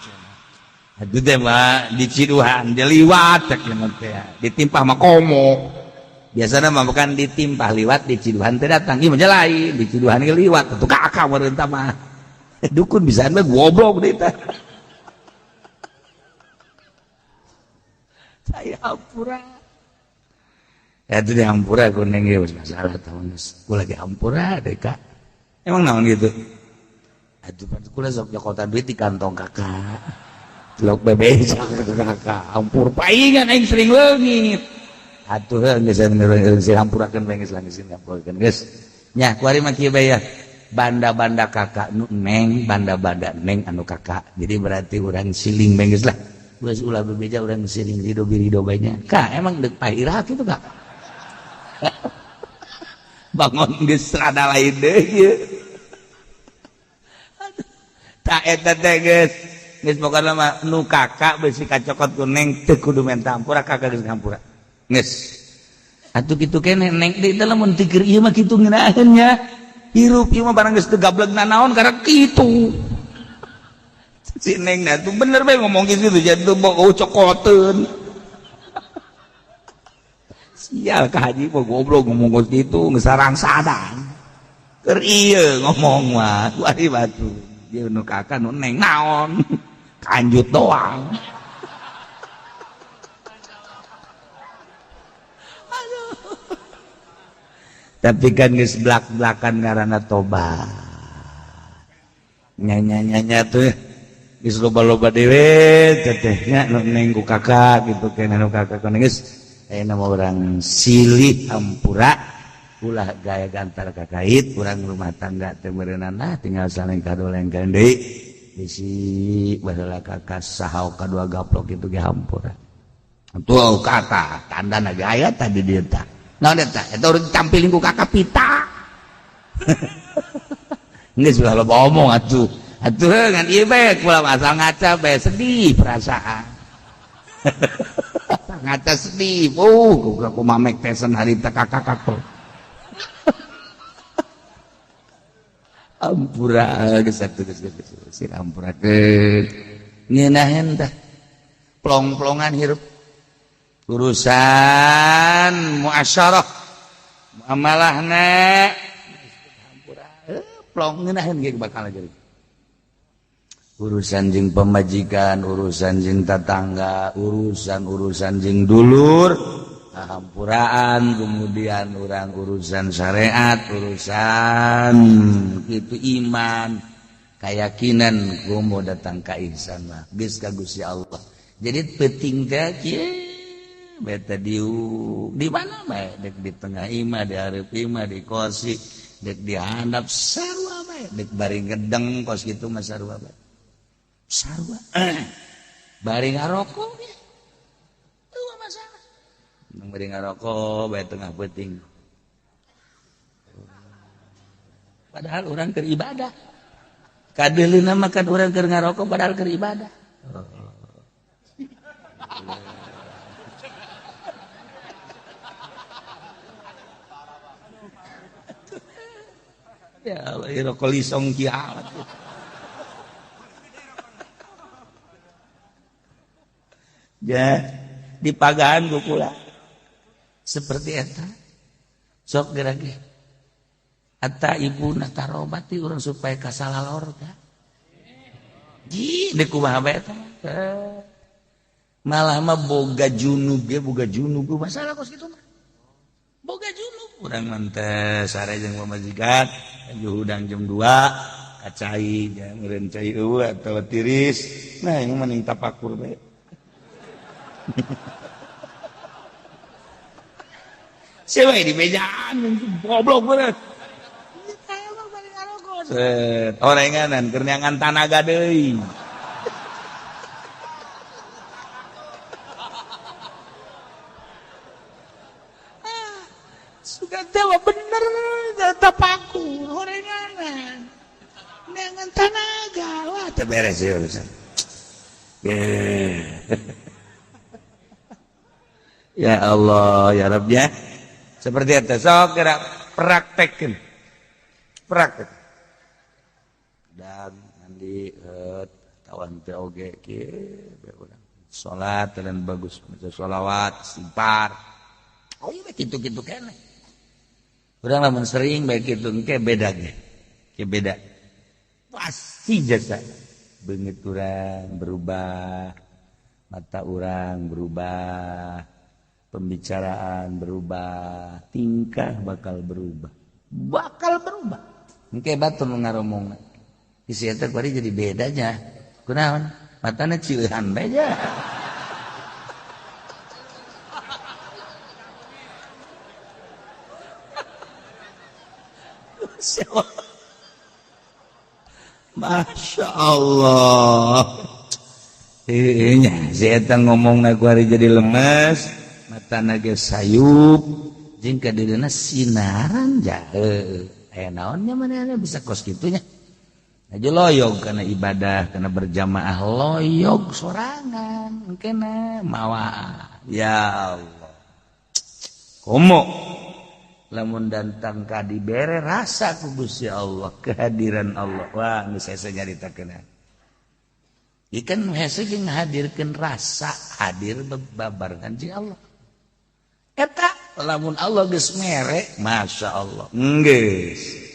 S2: Atuh teh mah diciduhan, diliwat cek teh, ditimpah mah komo.
S1: Biasana mah bukan ditimpah liwat di Ciduhan teh datang ieu mah lain di Ciduhan ge liwat atuh kakak meureun tah mah. Dukun bisaan mah goblok deui teh. Saya hampura. Ya itu dihampura ku neng ge masalah tahun geus. Ku lagi hampura deh kak. Emang naon gitu? Aduh kula sok nyokotan duit di kantong kakak. Lok bebe kakak hampur paingan aing sering leungit. Atuh geus geus hampurakeun bae geus geus hampurakeun geus. Nya kuari mah kieu bae ya. Banda-banda kakak nu neng, banda-banda neng anu kakak. Jadi berarti urang siling bae geus lah. Geus ulah bebeja urang siling rido birido bae nya. Kak emang deuk pairah kitu kak. Bangun geus rada lain deui ieu. Tak eta teh geus. Geus pokona mah nu kakak beusi kacokot ku neng teu kudu menta hampura kakak geus ngampura. Geus. Atuh kitu keneh neng deui teh lamun tikir ieu mah kitu ngeunaheun nya. Hirup ieu mah barang geus teu gableg nanaon karek kitu. Si neng na tuh bener bae ngomong gitu jadi tuh bau cokoteun. Sial ka haji mah goblok ngomong gitu geus sarang sadang. Keur ieu ngomong mah ku ari batu. Ieu nu kakak nu neng naon? Kanjut doang. Tapi kan geus blak-blakan ngaranna tobat. Nya-nya-nya tuh geus loba-loba dewe teteh nya nu neng ku kakak gitu keneh nu kakak nu geus ayeuna mah urang silih hampura ulah gaya gantar kakait urang rumah tangga teh meureunana tinggal saling kadolengkeun deui bisi baheula kakak saha kadua gaplok kitu ge hampura. Tuh kata tandana gaya tadi dieu tah. Naon eta? Eta urang tampilin ku kakak pita. Geus ulah loba omong atuh. Atuh ngan ieu bae kula asal ngaca bae sedih perasaan. Ngaca sedih. Ku mamek tesen harita kakak kakak. Ampura geus atuh geus geus sir ampurakeun. Ngeunaheun tah. Plong-plongan hirup. Urusan muasyarah muamalahna plong ngeunaheun ge bakal jadi urusan jeung pemajikan, urusan jeung tetangga, urusan-urusan jeung dulur, hampuraan, kemudian urang urusan syariat, urusan kitu iman, keyakinan kumo datang ka ihsan mah geus ka Gusti Allah. Jadi penting teh kieu beta diu di mana bae dek di tengah imah, di hareup imah, di kosi, dek di handap sarua bae, dek bari ngedeng kos kitu mah sarua bae. Sarua. Bari ngarokok ge. Eueuh masalah. Bari ngarokok bae tengah peuting. Padahal urang keur ibadah. Kadeuleuna mah kan urang keur ngarokok padahal keur ibadah. Ya Allah, rokok lisong kiamat. Ya, di pagahan ku kula. Seperti eta. Sok geura ge. Eta ibuna tarobati urang supaya kasalah lorga. Ji, deuk kumaha bae eta. Malah mah boga junub ge, boga junub masalah kos kitu mah. Boga junub urang mah teh sare jeung pamajikan, hudang jam 2 kacai meureun cai eueuh atawa tiris. Nah, ini mending tapakur bae. Siapa di mejaan goblok bener. Set, orenganan keur neangan tanaga deui. Sudah tahu bener tapakur orenganan. Neangan tanaga, wah teu beres ieu urusan. Ya Allah, ya Rabb ya. Seperti itu, sok kira praktekin. Praktek. Dan nanti tawan teh oge kieu urang. Salat dan bagus, maca sholawat, istighfar. Oh iya, gitu-gitu keneh. Urang lamun sering baik gitu engke beda ge. Ke beda. Pasti jasa. Beungeut urang berubah, mata urang berubah, pembicaraan berubah, tingkah bakal berubah. Bakal berubah. Engke batur nu ngaromongna. Isi eta kuari jadi bedanya. Kunaon? Matana cieuhan bae nya. Masya Allah. Nya si eta ngomongna kuari jadi lemes, matana ge sayup, jeung kadeudeuhna sinaran ja. Aya naon nya manehna bisa kos kitu nya. Aja loyog karena ibadah, karena berjamaah loyog sorangan, kena mawa. Ya Allah. Komo lamun datang ka dibere rasa ku Gusti Allah, kehadiran Allah. Wah, geus hese nyaritakeun. Ieu kan hese jeung ngahadirkeun rasa hadir bebarengan jeung Allah. Eta lamun Allah geus mere, Masya Allah. Geus.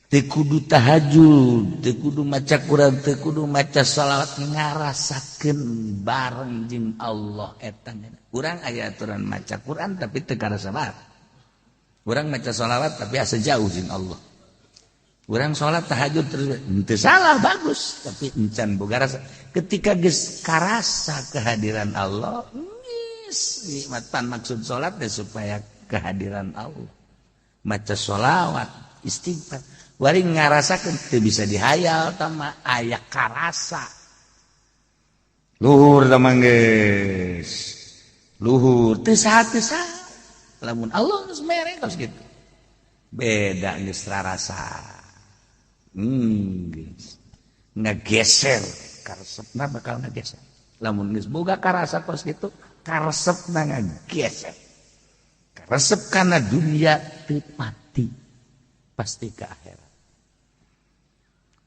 S1: Teu kudu tahajud, teu kudu maca Quran, teu kudu maca salawat, ngarasakeun bareng jeung Allah eta. Urang aya aturan maca Quran tapi teu karasa bareng. Urang maca salawat tapi asa jauh jeung Allah. Urang salat tahajud terus teu salah bagus, tapi encan boga rasa. Ketika geus karasa kehadiran Allah, geus nikmat pan maksud salat teh supaya kehadiran Allah. Maca salawat, istighfar, wari ngarasakeun teu bisa dihayal tama aya karasa. Luhur tah mah geus. Luhur teu saha teu saha. Lamun Allah geus mere kos kitu. Beda geus rarasa. Geus ngageser karesepna bakal ngageser. Lamun geus boga karasa kos kitu, karesepna ngageser. Karesep kana dunia teu pati, pasti ke akhirat.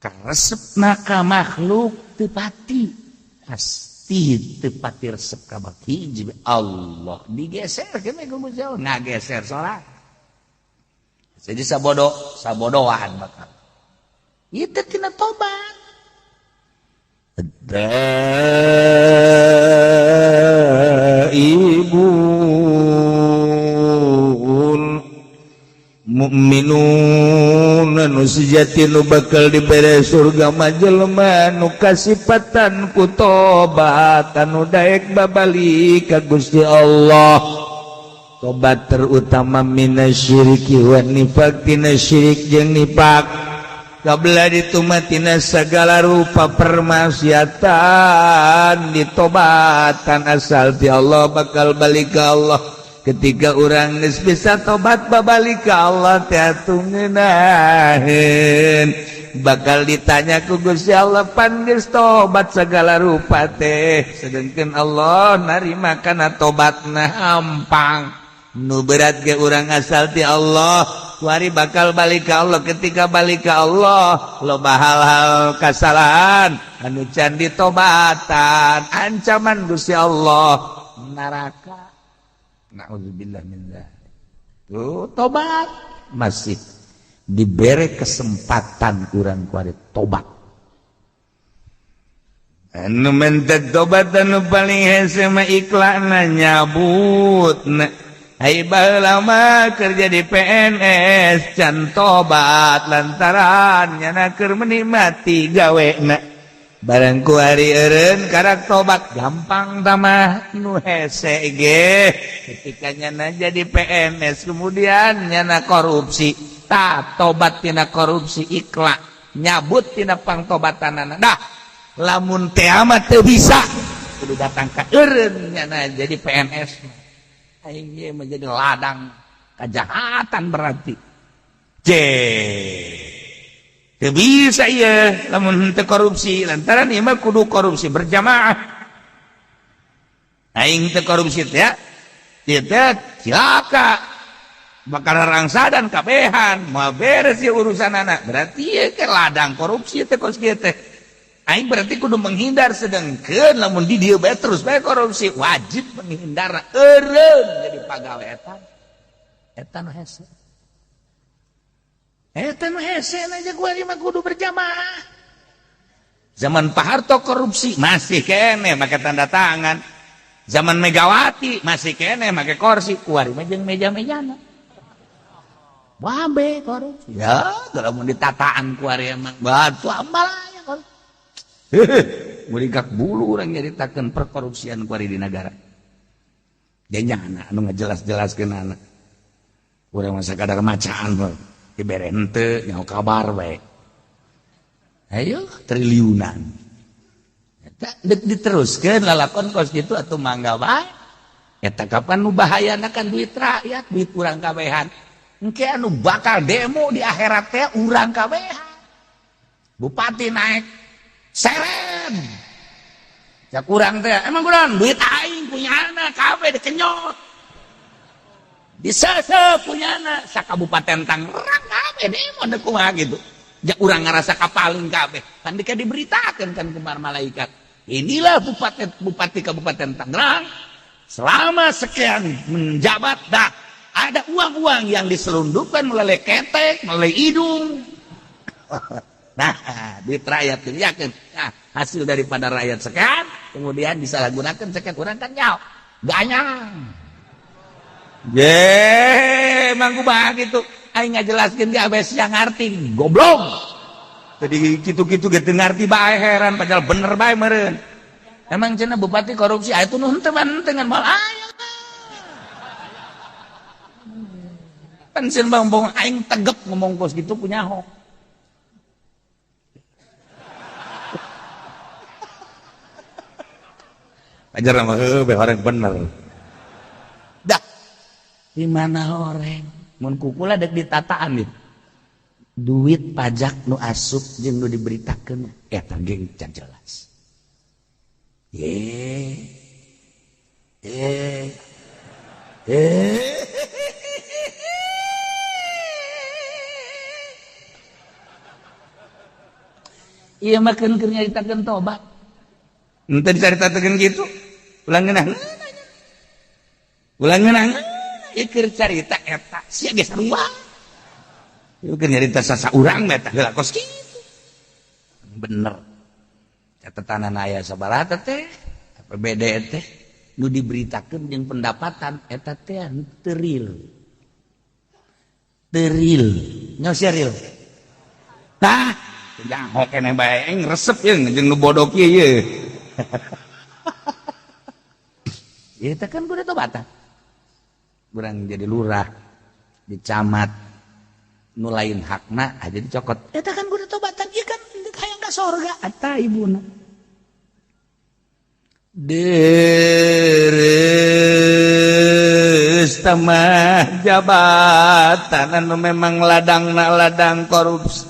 S1: Karesepna ka makhluk teu pati, pasti teu pati resep ka hiji Allah digeser kene ku Gusti Allah ngageser salat. Jadi sabodo sabodoan bakal. Ieu teh tina tobat.
S2: Taibun mukminun nu sejati nu bakal dibere surga mah jelema nu kasipatan ku tobat anu daek babalik ka Gusti Allah. Tobat terutama minasyiriki wa nifaq, tina syirik jeung nifaq. Kabla ditumatina segala rupa permaksiatan ditobatan asal ti Allah bakal balik ka Allah. Ketika urang geus bisa tobat babalik ka Allah teh atuh ngeunaheun. Bakal ditanya ku Gusti Allah pan geus tobat segala rupa teh, sedengkeun Allah narima kana tobatna hampang. Nu berat ge urang asal ti Allah kuari bakal balik ka Allah. Ketika balik ka Allah loba hal-hal kasalahan anu can ditobatan, ancaman Gusti Allah neraka. Nauzubillah min dzalik. Tuh tobat masih diberi kesempatan urang kuari tobat. Anu mentek tobat anu paling hese mah ikhlana nyabut. Hai baheula mah kerja di PNS can tobat lantaran nyana keur menikmati gawena. Barang ku hari eureun karak tobat gampang tamah nu hese ge. Ketika nyana jadi PNS kemudian nyana korupsi, ta tobat tina korupsi ikhlas nyabut tina pangtobatanana. Dah lamun teh mah teu bisa kudu datang ka eureun nyana jadi PNS. Aing ieu menjadi ladang kejahatan berarti. C. Teu bisa ieu lamun henteu korupsi lantaran ieu mah kudu korupsi berjamaah. Aing teu korupsi teh ieu teh cilaka. Bakal rangsa dan kabehan moal beres ieu urusanana. Berarti ieu ke ladang korupsi teh kos kieu teh. Aing berarti kudu menghindar, sedangkan lamun di dieu bae terus bae korupsi wajib menghindar eureun jadi
S1: pagawe eta. Eta nu hese. Eta nu hese aja gua mah kudu berjamaah. Zaman Pak Harto korupsi masih kene make tanda tangan. Zaman Megawati masih kene make kursi, kuari mah jeung meja-mejana. Wabe korupsi. Ya, kalau mau ditataan kuari emang batu ambalaya korupsi. Muligak bulu orang nyaritakeun perkorupsian kuari di negara. Janya anu ngajelas-jelaskeun anak. Urang masa kadar macaan mah dibere henteu nyaho kabar bae. Ayo triliunan. Eta deuk diteruskeun lalakon kos kitu atuh mangga bae. Eta kapan nu bahayana kan duit rakyat, duit urang kabehan. Engke anu bakal demo di akhirat teh urang kabehan. Bupati naik seren. Ya kurang teh, emang kurang duit aing punya anak kabeh dikenyot. Disesep punya anak sakabupaten Tangerang kabeh demo deuk kumaha gitu. Ja urang ngarasa kapaling kabeh. Kan dika diberitakeun kan kemar malaikat. Inilah bupati Kabupaten Tangerang selama sekian menjabat dah ada uang-uang yang diselundupkan melalui ketek, melalui hidung. Nah, duit rakyat yakin. Nah, hasil daripada rakyat sekian, kemudian disalahgunakan sekian kurang kan nyaw. Ganyang. Ye, emang kumaha gitu. Aing ngajelaskeun ge abes yang ngarti, goblok. Tadi kitu-kitu ge teu ngarti bae heran padahal bener bae meureun. Emang cenah bupati korupsi, aya tuh nu henteu mah henteu ngan moal aya. Pensiun bang bong aing tegep ngomong kos gitu punya ho. Ajar mah heuh orang bener. Dah. Di mana orang mun kukula dek ditataan gitu. Duit pajak nu asup jeung nu diberitakeun eta geng can jelas. Ye. Eh. Eh. Iya makan keur nyaritakeun tobat. Henteu dicaritakeun kitu. Ulang ngeunah. Ulang ngeunah. Ieu keur carita eta sia geus sarua. Ieu keur nyarita sasaurang mah eta heula kos kitu. Bener. Catatan aya sabaraha teh APBD teh nu diberitakeun jeung pendapatan eta teh teu real. Teu real. Nyaho sia real. Tah jangan keneh bae aing resep ye jeung nu bodoh kieu ye. Ieu teh kan kudu tobatan. Urang jadi lurah, di camat, nu lain hakna aja dicokot. Eta kan kudu tobatan, ieu kan hayang ka sorga eta ibuna. Deres tamah jabatan anu memang ladangna ladang korupsi.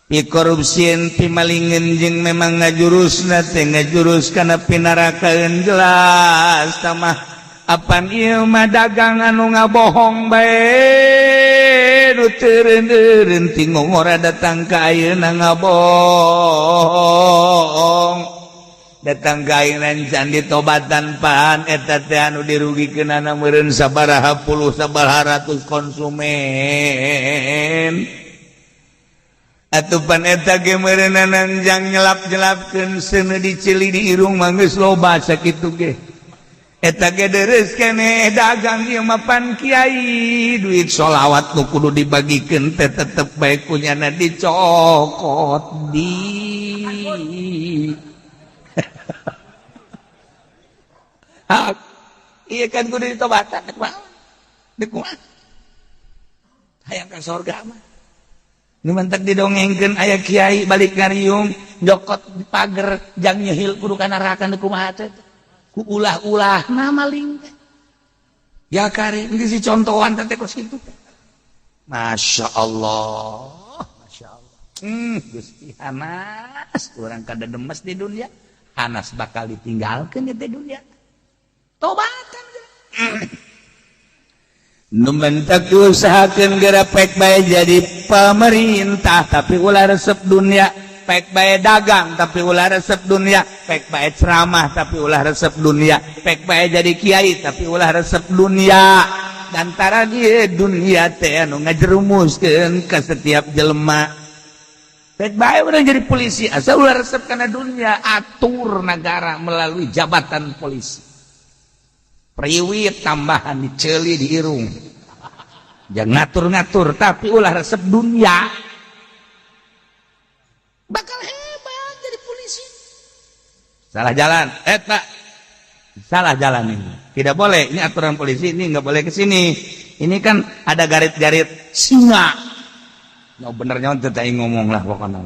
S1: Pi korupsieun pi malingeun jeung memang ngajurusna teh ngajurus kana pinarakaeun jelas tamah apan ieu mah dagang anu ngabohong bae nu teu eureun ti ngongora datang ka ayeuna ngabohong datang ka ayeuna can ditobatan pan eta teh anu dirugikeunana meureun sabaraha puluh sabaraha ratus konsumen. Atupan eta ge meureunana jang nyelap-nyelapkeun seuneu diceli di irung mah geus loba sakitu ge. Eta ge deres keneh dagang ieu mah pan kiai duit sholawat nu kudu dibagikeun teh tetep bae kunyana dicokot di. Hak ieu kan kudu ditobatan deuk mah. Deuk kumaha? Hayang ka sorga mah. Nu mantak didongengkeun aya kiai balik ngariung jokot di pager jang nyehil kudu ka neraka nu kumaha teh ku ulah-ulah na maling teh ya kare geus dicontohan teh kos kitu. Masya Allah, Masya Allah. Gusti Hanas urang kada demes di dunia, Hanas bakal ditinggalkeun di dunia. Tobatan. Nu mentak diusahakeun gerepek bae jadi pemerintah tapi ulah resep dunia.
S2: Pek bae dagang tapi ulah resep dunia, pek bae ceramah tapi ulah resep dunia, pek bae jadi kiai tapi ulah resep dunia. Antara dia dunia teh anu ngajerumuskeun ka setiap jelema. Pek bae urang jadi polisi asal ulah resep kana dunia, atur negara melalui jabatan polisi. Priwit tambahan diceuli di irung. Jangan ngatur-ngatur tapi ulah resep dunia. Bakal hebat jadi polisi. Salah jalan, pak, salah jalan ini. Tidak boleh, ini aturan polisi, ini nggak boleh ke sini. Ini kan ada garit-garit singa. Nggak benernya tetap ngomong lah pokoknya.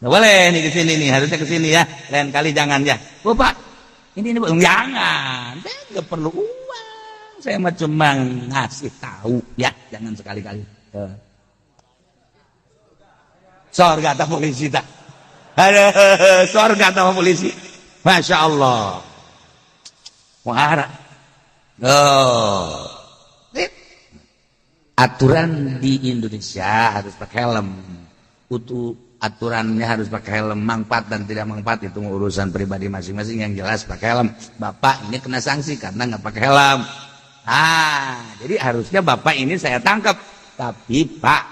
S2: Nggak boleh ini ke sini nih, harusnya ke sini ya. Lain kali jangan ya. Oh, Pak, ini jangan. Saya nggak perlu uang. Saya mah cuma ngasih tahu ya, jangan sekali-kali. Sorga atau polisi tak? Aduh, sorga atau polisi? Masya Allah. Muara. Oh. Aturan di Indonesia harus pakai helm. Utuh aturannya harus pakai helm, manfaat dan tidak manfaat itu urusan pribadi masing-masing, yang jelas pakai helm. Bapak ini kena sanksi karena nggak pakai helm. Ah, jadi harusnya bapak ini saya tangkap. Tapi Pak,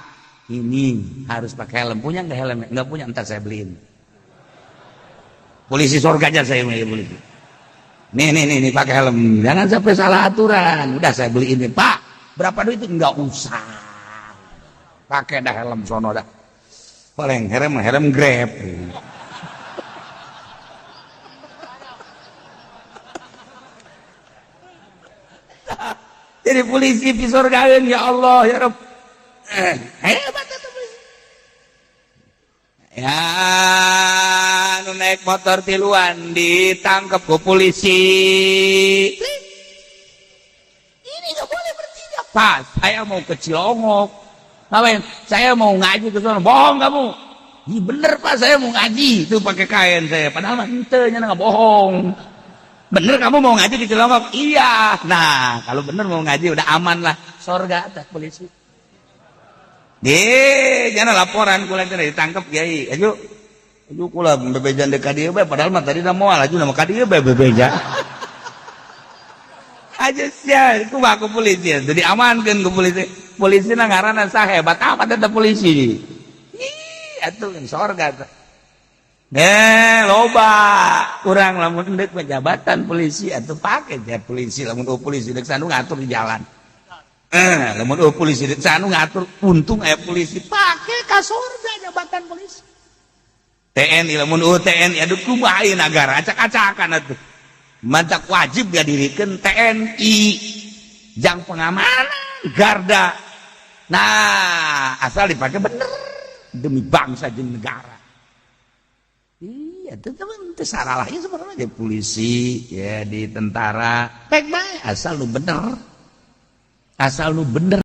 S2: ini harus pakai helm. Punya nggak helm? Nggak punya, ntar saya beliin. Polisi surga aja saya mau polisi. Nih, nih, nih, nih pakai helm. Jangan sampai salah aturan. Udah saya beliin nih, Pak. Berapa duit itu? Nggak usah. Pakai dah helm sono dah. Paling helm helm Grab. Jadi polisi di surga ya Allah ya Rabb. Hebat itu polisi. Ya, nu naik motor tiluan ditangkap ku polisi. Ini nggak boleh bertiga. Pas, saya mau ke Cilongok. Ngapain? Saya mau ngaji ke sana. Bohong kamu. Ini bener Pak, saya mau ngaji. Itu pakai kain saya. Padahal mah ente nya nggak bohong. Bener kamu mau ngaji di Cilongok? Iya. Nah, kalau bener mau ngaji udah aman lah. Sorga atas polisi. Deh, jangan laporan kula teh ditangkap kiai. Ayo. Ayo kula bebejan deuk ka dieu bae padahal mah tadi moal aju nama ka dieu bae bebeja. Aja sia, kumaha ku polisi. Jadi amankeun ku polisi. Polisi na ngaranna sah hebat amat eta polisi. Ih, atuh sorga teh. Loba kurang lamun deuk jabatan polisi atuh pake ja polisi lamun polisi deuk sanu ngatur di jalan. Lamun polisi deuk sanu ngatur untung aya polisi pake ka surga jabatan polisi. TNI lamun TNI aduh kumaha ieu nagara acak-acakan atuh. Mantak wajib diadirikan TNI jang pengamanan garda. Nah, asal dipakai bener demi bangsa jeung negara. Iya, itu salahnya sebenarnya di polisi, ya di tentara, baik baik asal lu bener, asal lu bener.